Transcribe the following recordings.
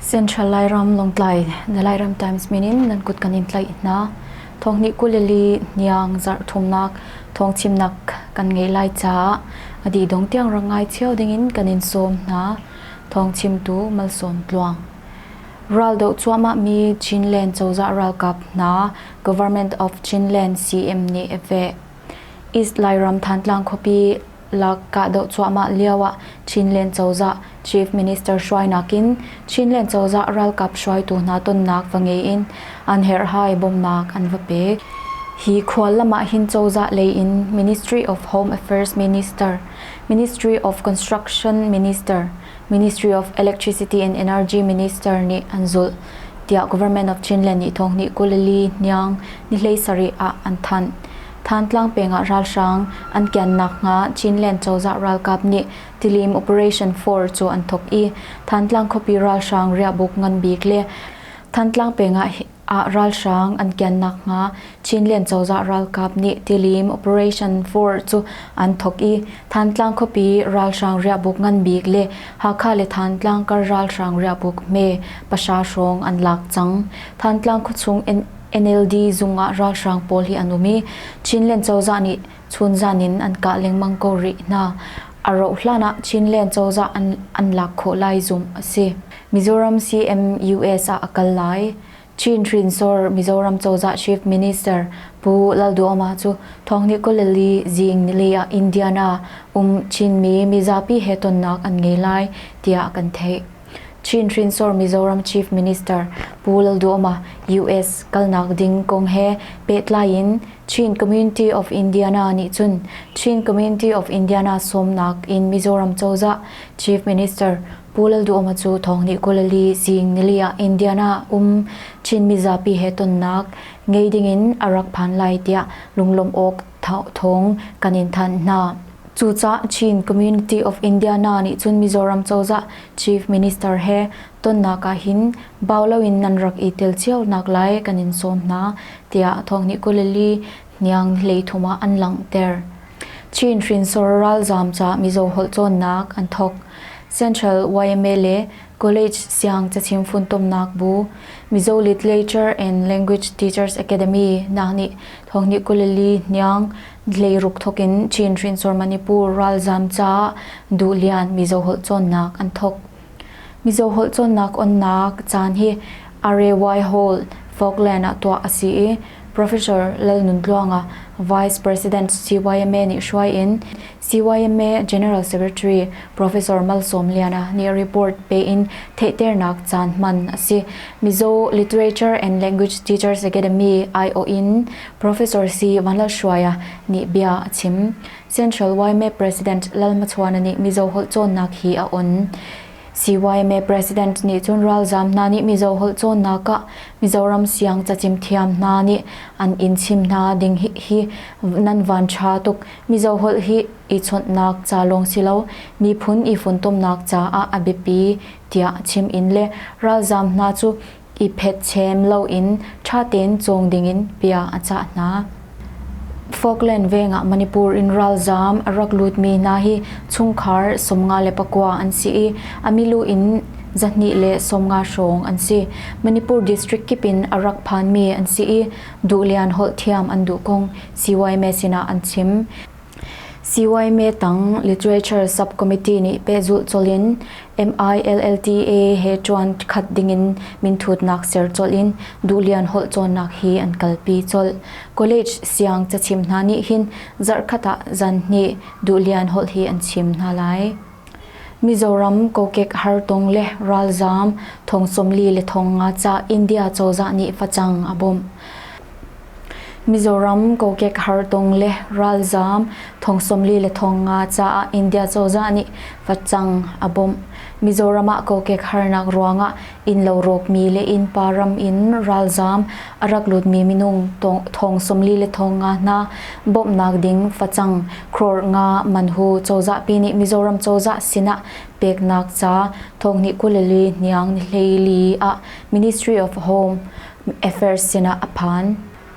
Central Lairam Lawngtlai The Lairam Times min in nan kut kan in tlaih hna. Thawng 21 niang zarh thumnak thawngchimnak kan ngei lai caah a dih dong tiang rak ngai cio dingin kan in sawm hna. Thawngchimtu Malsawm Tluang. Raldoh cuahmahmi Chinland cozah ralkap hna Government of Chinland CM nih a veh. East Lairam Thantlang khuapi lak kahdoh cuahmah lio ah Chinland cozah Chief Minister hruainak in Chinland cozah ralkap hruaitu hna tonnak va ngei in an herhhai bawmhnak an va pek. Hi khual lam ah hin cozah lei in Ministry of Home Affairs Minister, Ministry of Construction Minister, Ministry of Electricity and Energy Minister nih an zulh, tiah Government of Chinland nih thawng nih 24 hniang ni 17 ah an thanh. Thantlang peng ah ralhrang an kiannak hnga Chinland cozah ralkap nih Tilim Operation 4 cu an thok i Thantlang khuapi ralhrang riahbuk ngan bik le Thantlang peng ah ah ralhrang an kiannak hnga Chinland cozah ralkap nih Tilim Operation 4 cu an thok i Thantlang khuapi ralhrang riahbuk ngan bik le Hakha le Thantlang kar ralhrang riahbuk hme pahra hrawng an lak cang. Thantlang khuachung NLD zung ah ralhrang pawl hi an um i Chinland cozah nih chunzan in an kah lengmang ko rih hna. A rauh hlan ah Chinland cozah an lak khawh lai zumh a si. Mizoram CM US ah a kal lai. Chin hrinsor Mizoram cozah Chief Minister Pu Lalduhoma cu thawngnih 24 zing nili ah Indiana um Chinmi mizapi he tonnak an ngei lai tiah kan theih. Chin hrinsor Mizoram Chief Minister Pu Lalduhoma US kalnak ding kong he pehtlai in Chin Community of Indiana nih cun Chin Community of Indiana sawmnak in Mizoram cozah Chief Minister Pu Lalduhoma cu thawng 24 zing nili ah Indiana um Chin mizapi he tonnak ngei dingin a rak phan lai tiah lunglawmh awk thawng kan in thanh hna. Cucaah Chin Community of Indiana nih cun Mizoram cozah Chief Minister he tonnak ah hin bau loin nan rak i tel cio nak lai kan in sawm hna, tiah thawng 24 hniang 33 ah an langhter. Chin hrinsor ralzaam ca Mizo holh cawnnak an thawk. Central YMA le College siang cachim funtomnak bu Mizo Literature and Language Teachers Academy nak nih thawng 24 hniang 16 thawk in Chin hrinsor Manipur ralzaam caah Duhlian Mizo holh cawnnak an thawk. Mizo holh cawnnak onnak caan hi RAY Hall, Falkland ah tuah a si i Professor Lalnuntluanga, Vice President CYMA nih hruai in CYMA General Secretary Professor Malsawmliana nih report pe in theihternak caan hman a si. Mizo Literature and Language Teachers Academy aiawh in Professor C. Vanlalhruaia nih bia a chim. Central YMA President Lalhmachhuana nih Mizo holh cawnnak hi a on. CYMA President nih cun ralzaam hna nih Mizo holh cawnnak ah Mizoram siang cachim thiam hna nih an in chim hna ding hi nan van ṭha tuk. Mizo holh hi i chawnhnak ca lawng si lo, miphun i funtomnak caah a biapi tiah chim in le ralzaam hna cu i phetchem loin ṭha tein cawng dingin bia a cah hna. Falkland veng ah Manipur in ralzaam a rak lutmi hna hi chungkhar 59 an si i a milu in 250 hrawng an si. Manipur district kip in a rak phanmi an si i Duhlian holh thiam an duh kong CYMA sinah an chim. CYMA tang Literature Subcommittee nih pehzulh colh in MILLTA he ṭuan khat dingin minthutnak ser colh in Duhlian holh cawnnak hi an kalpi colh. College siang cachim hna nih hin zarhkhat ah zan hnih Duhlian holh hi an chim hna lai. Mizoram kokek hartong le ralzaam thong 45 ca India cozah nih facang a bawmh. Mizoram kokek hartong le ralzaam thong 45 caah India cozah nih facang a bawmh. Mizoram ah kokek harnak ruangah innlo rawkmi le innpa ram in ralzaam a rak lutmi minung thong 45 hna bawmhnak ding facang crore nga manhu cozah pi nih Mizoram cozah sinah peknak ca thong 24 hniang ni 14 ah Ministry of Home Affairs sinah a phan.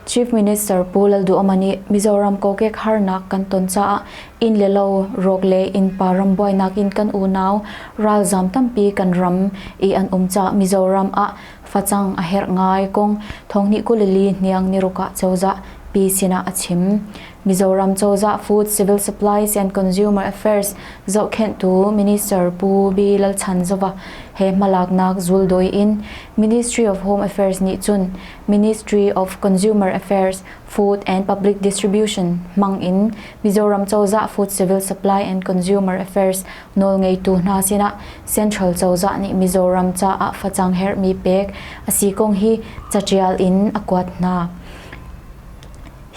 Chief Minister Pu Lalduhoma nih Mizoram kokek harnak kan ton caah inn le lo rawk le innpa ram buainak in kan unau ralzaam tampi kan ram i an um caah Mizoram ah facang a herh ngai kong thonghnih 24 hniang niruk ah cozah pi sinah a chim. Mizoram cozah Food, Civil Supplies and Consumer Affairs zohkhenhtu Minister Pu B. Lalchanzova he hmalaknak zuldawi in Ministry of Home Affairs nih cun Ministry of Consumer Affairs, Food and Public Distribution hmang in Mizoram cozah Food Civil Supply and Consumer Affairs nawlngeitu hna sinah Central cozah nih Mizoram caah facang herhmi pek a si kong hi catial in a kuat hna.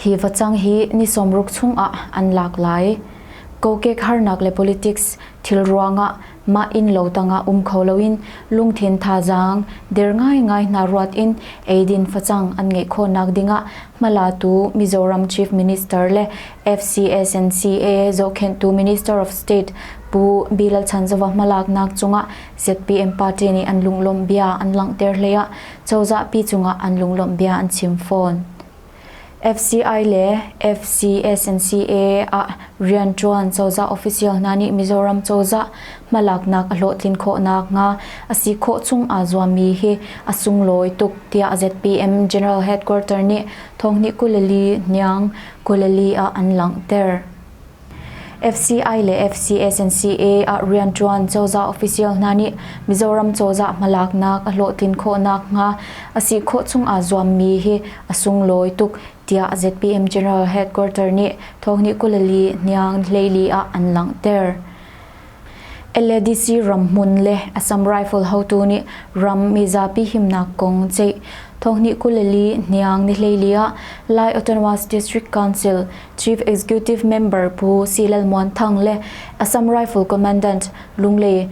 Hi facang hi ni 60 chungah an lak lai. Kokek harnak le politics thil ruangah mah innlo tangah um kho loin lungthin thazaang der ngaingai hna ruat in eidin facang an ngeih khawhnak dingah hmalatu Mizoram Chief Minister le FCSNCA zohkhenhtu Minister of State Pu Bilal Chanzova hmalaknak cungah ZPM party nih an lunglawmh bia an langhter hlei ah cozah pi cungah an lunglawmh bia an chim fawn. FCI le FCSNCA ah rianṭuan cozah official hna nih Mizoram cozah hmalaknak a hlawhtlin khawh nakhnga a si khawh chung aa zuammi hi a sunglawi tuk tiah ZPM General Headquarter nih thonghnih 24 hniang 24 ah an langhter. FCI le FCSNCA ah rianṭuan cozah official hna nih Mizoram cozah hmalaknak a hlawhtlin khawh nakhnga a si khawh chung aa zuammi hi a sunglawi tuk tiah ZPM General Headquarter nih thonghnih 24 hniang 14 ah an langhter. LADC ramhmun le Assam Rifle hotu nih ram mizapi himnak kong ceih. Thonghnih 24 hniang ni 14 ah Lai Autonomous District Council Chief Executive Member Pu Si Lal Muan Thang le Assam Rifle Commandant Lunglei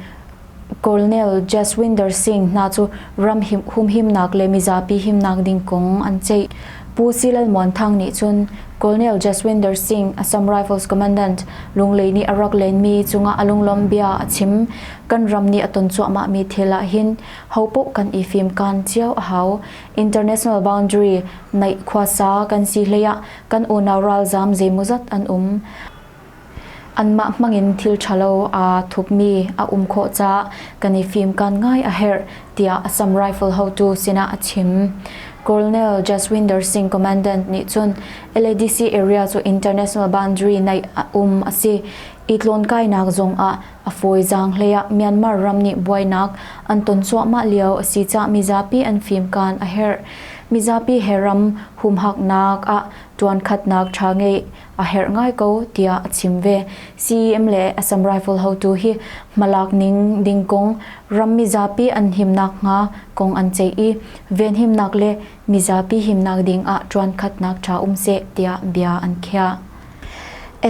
Colonel Jaswinder Singh hna cu ram humhimnak le mizapi himnak ding kong an ceih. Pu Si Lal Muan Thang nih cun Colonel Jaswinder Singh, Assam Rifles Commandant, Lunglei nih a rak lenmi cungah a lunglawm bia a chim. Kan ram nih a ton cuahmahmi thil ah hin hopaoh kan i fimkaan cio a hau. International boundary naih khuasa kan si hlei ah kan unau ralzaam zeimawzat an um. Anmah hmangin thil ṭhalo aa thupmi a um khawh caah kan i fimkaan ngai a herh, tiah Assam Rifle hotu sinah a chim. Colonel Jaswinder Singh Commandant nih cun LADC area cu international boundary naih a um a si i tlawnkainak zong ah a fawizaang hlei ah Myanmar ram nih buainak an ton cuahmah lio a si caah mizapi an fimkaan a herh. Mizapi he ram humhaknak ah ṭuankhatnak ṭha ngeih a herh ngai ko tiah a chim ve. CEM le Assam Rifle hotu hi hmalak ning ding kong ram mizapi an himnak hnga kong an ceih i venhimnak le mizapi himnak ding ah ṭuankhatnak ṭha um seh tiah bia an khiah.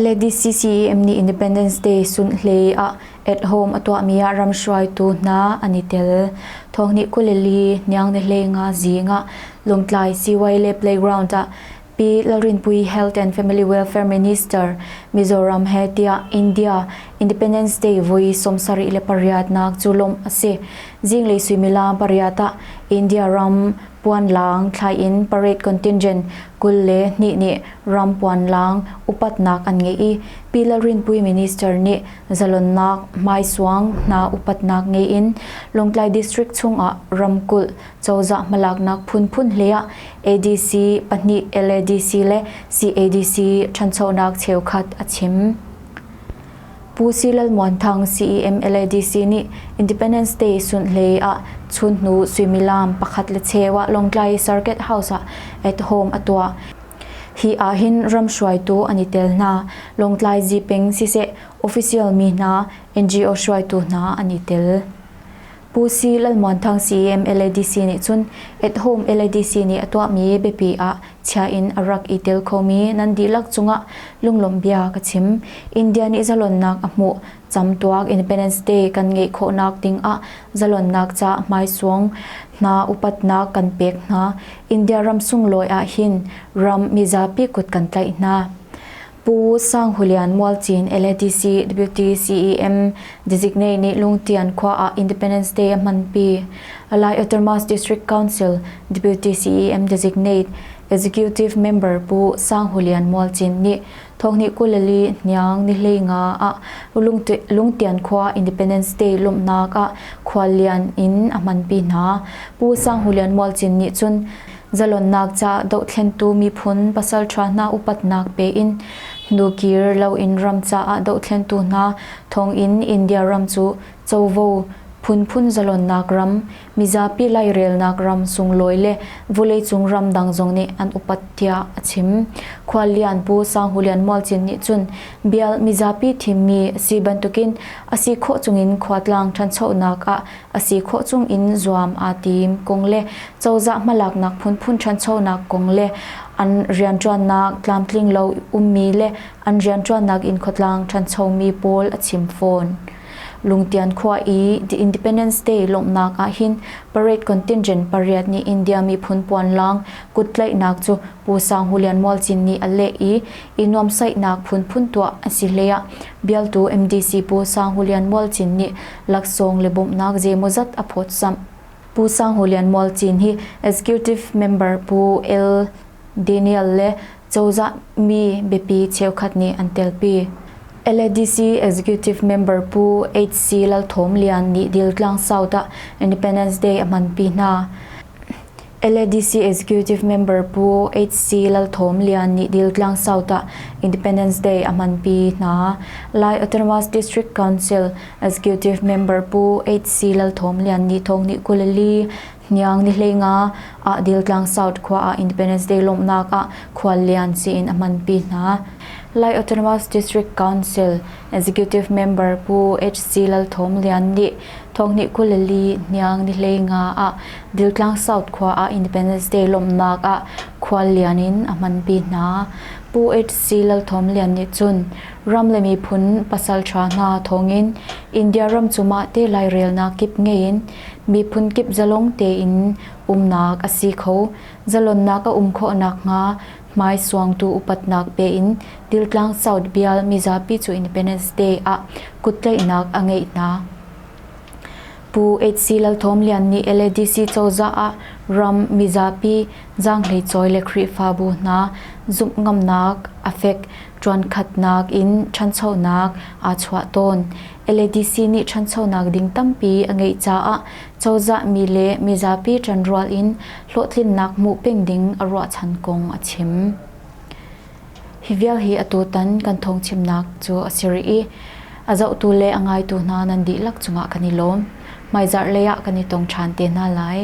LADC CEM nih Independence Day sunhlei ah at home a tuahmi ah ram hruaitu hna an i tel. Thawngnih 24 hniang ni 15 zing ah Lungtlai CY le Playground ah Pi Lalrinpuii Health and Family Welfare Minister Mizoram he tiah India Independence Day voi 78 nak cu lawmh a si. Zinglei suimilam pariat ah India ram puanlang thlai in parade contingent 22 nih ram puanlang upatnak an ngei i Pi Lalrinpuii Minister nih zalonnak hmaisuang hna upatnak ngei in Lawngtlai District chungah ramkulh cozah hmalaknak phunphun hlei ah ADC pahnih LADC le CADC ṭhanchonak cheukhat a chim. Pu Si Lal Muan Thang CEM LADC nih Independence Day sunhlei ah chunhnu suimilam pakhat le cheu ah Lawngtlai Circuit House ah at home a tuah. Hi ahhin ram hruaitu an i tel hna. Lawngtlai Zipeng siseh official mi hna, NGO hruaitu hna an i tel. Pu Si Lal Muan Thang CEM LADC nih cun At Home LADC nih a tuahmi biapi ah chia in a rak i tel khomi nan dihlak cungah lunglawmh bia ka chim. India nih zalonnak a hmuh camtuak Independence Day kan ngeih khawhnak ding ah zalonnak ca hmaisuang hna upatnak kan pek hna. India ram sunglawi ah hin ram mizapi kut kan tlaih hna. Pu Sang Hu Lian Mualcin LADC Deputy CEM Designate nih Lungtian khua ah Independence Day a hmanpi. Lai Autonomous District Council Deputy CEM Designate. Executive Member Pu Sang Hu Lian Mualcin nih Thonghnih 24 hniang ni 15 ah Lungtian khua Independence Day lawmhnak ah khuallian in a hmanpi hna. Pu Sang Hu Lian Mualcin nih cun zalonnak ca dohthlentu miphun pasalṭha hna upatnak pe in hnukir loin ram caah dohthlentu hna thawngin India ram cu covo phunphun zalonnak ram, mizapi lairelnak ram sunglawi le vawleicung ramdang zong nih an upat tiah a chim. Khuallian Pu Sang Hu Lian Mualcin nih cun bial mizapi thimmi a si bantukin a si khawh chungin khuatlang ṭhanchonak ah a si khawh chungin zuam aa tim kong le cozah hmalaknak phunphun ṭhanchonak kong le an rianṭuannak tlamtling lo ummi le an rianṭuannak in khuatlang ṭhanchomi pawl a chim fawn. Lungtian khua i The Independence Day lawmhnak ahhin parade contingent pariat nih India miphun puanlang kuttlaihnak cu Pu Sang Hu Lian Mualcin nih a leh i i nuamhsaihnak phunphun tuah a si hlei ah bialtu MDC Pu Sang Hu Lian Mualcin nih laksawng le bawmhnak zeimawzat a phawtzamh. Pu Sang Hu Lian Mualcin hi Executive Member Pu L. Daniel le cozah mi biapi cheukhat nih an telpi. LADC Executive Member Pu HC Lalthawm Lian nih Diltlang South ah Independence Day a hmanpi hna. LADC Executive Member Pu HC Lalthawm Lian nih Diltlang South ah Independence Day a hmanpi hna. Lai Autonomous District Council Executive Member Pu HC Lalthawm Lian nih thawngnih 24 Hniang ni 15 ah Diltlang South khua ah Independence Day lawmhnak ah khuallian siin a hmanpi hna. Lai Autonomous District Council Executive Member Pu HC Lalthawm Lian nih thonghnih 24 hniang ni 15 ah Diltlang South khua ah Independence Day lawmhnak ah khuallian in a hmanpi hna. Pu HC Lalthawm Lian nih cun ram le miphun pasalṭha hna thawngin India ram cu mahte lairelnak kip ngei in Miphun kip zalong tein umnak a si kho. Zalonnak a um khawh nakhnga hmaisuangtu upatnak pe in Diltlang South bial mizapi cu Independence Day ah kuttlaihnak a ngeih hna. Pu HC Lalthawm Lian nih LADC cozah ah ram mizapi zaanghleicawi le Khrihfabu hna zumh ngamnak a fek ṭuankhatnak in ṭhanchonak aa chuah tawn. LADC nih ṭhanchonak ding tampi a ngeih caah cozah mi le mizapi ṭanrual in hlawhtlinnak hmuh peng ding a ruahchan kong a chim. Hi vial hi atutan kan thawngchimnak cu a si rih i a zohtu le a ngaitu hna nan dihlak cungah kan i lawm. Hmaizarh lei ah kan i tong ṭhan te hna lai.